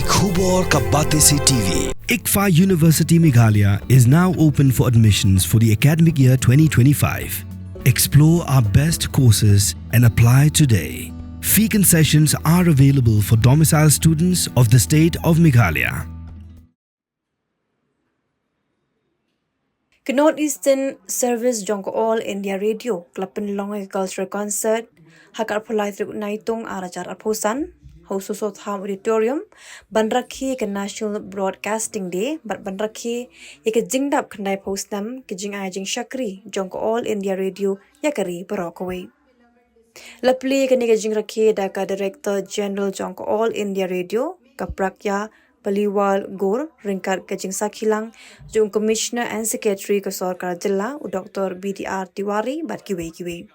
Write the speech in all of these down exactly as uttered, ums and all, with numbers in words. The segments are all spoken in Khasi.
Khubor ka Batesi T V. ICFAI University Meghalaya is now open for admissions for the academic year twenty twenty-five. Explore our best courses and apply today. Fee concessions are available for domicile students of the state of Meghalaya. Ka North Eastern Service jong ka All India Radio ka la pynlong ïa ka cultural concert ha ka arphew lai tarik u Naitung ar hajar arphew san ha u Soso Tham Auditorium, ban rakhe ïa ka National Broadcasting Day bad ban rakhe ïa ka jingdap khyndaiphew snem ka jingai jingshakri jong ka All India Radio ïa ka ri baroh kawei. La plie ïa kane ka jingrakhe da ka Director General jong ka All India Radio, ka Pragya Paliwal Gour, ryngkat ka jingsakhi lang jong u Commissioner and Secretary ka Sorkar Jylla, u Doctor B D R Tiwari, bad kiwei kiwei.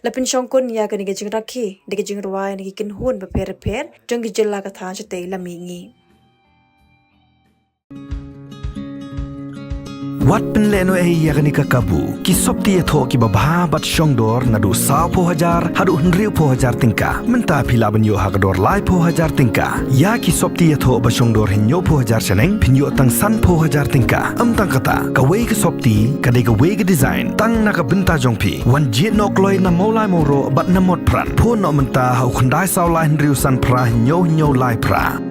La pynshongkun ïa kane ka jingrakhe da ka jingrwai na ki kynhun bapher bapher jong ki jylla ka thaiñ shatei la mihngi. Wat pynlehnohei ïa kane ka kabu. Ki sopti ïathoh kiba bha bad shongdor naduh sawphew hajar haduh hynriewphew hajar tyngka. Mynta phi lah ban ïoh ha ka dor laiphew hajar tyngka. Ïa ki sopti ïathoh ba shongdor hynñiewphew hajar shaneng phin ïoh tang sanphew hajar tyngka. Ym tang kata, kawei ka sopti ka dei kawei ka design tang na ka bynta jong phi. Wan jied noh kloi na Mawlai Mawroh bad na Motphran. Phone noh mynta ha u khyndai saw lai hynriew san phra hynñiew hynñiew lai phra.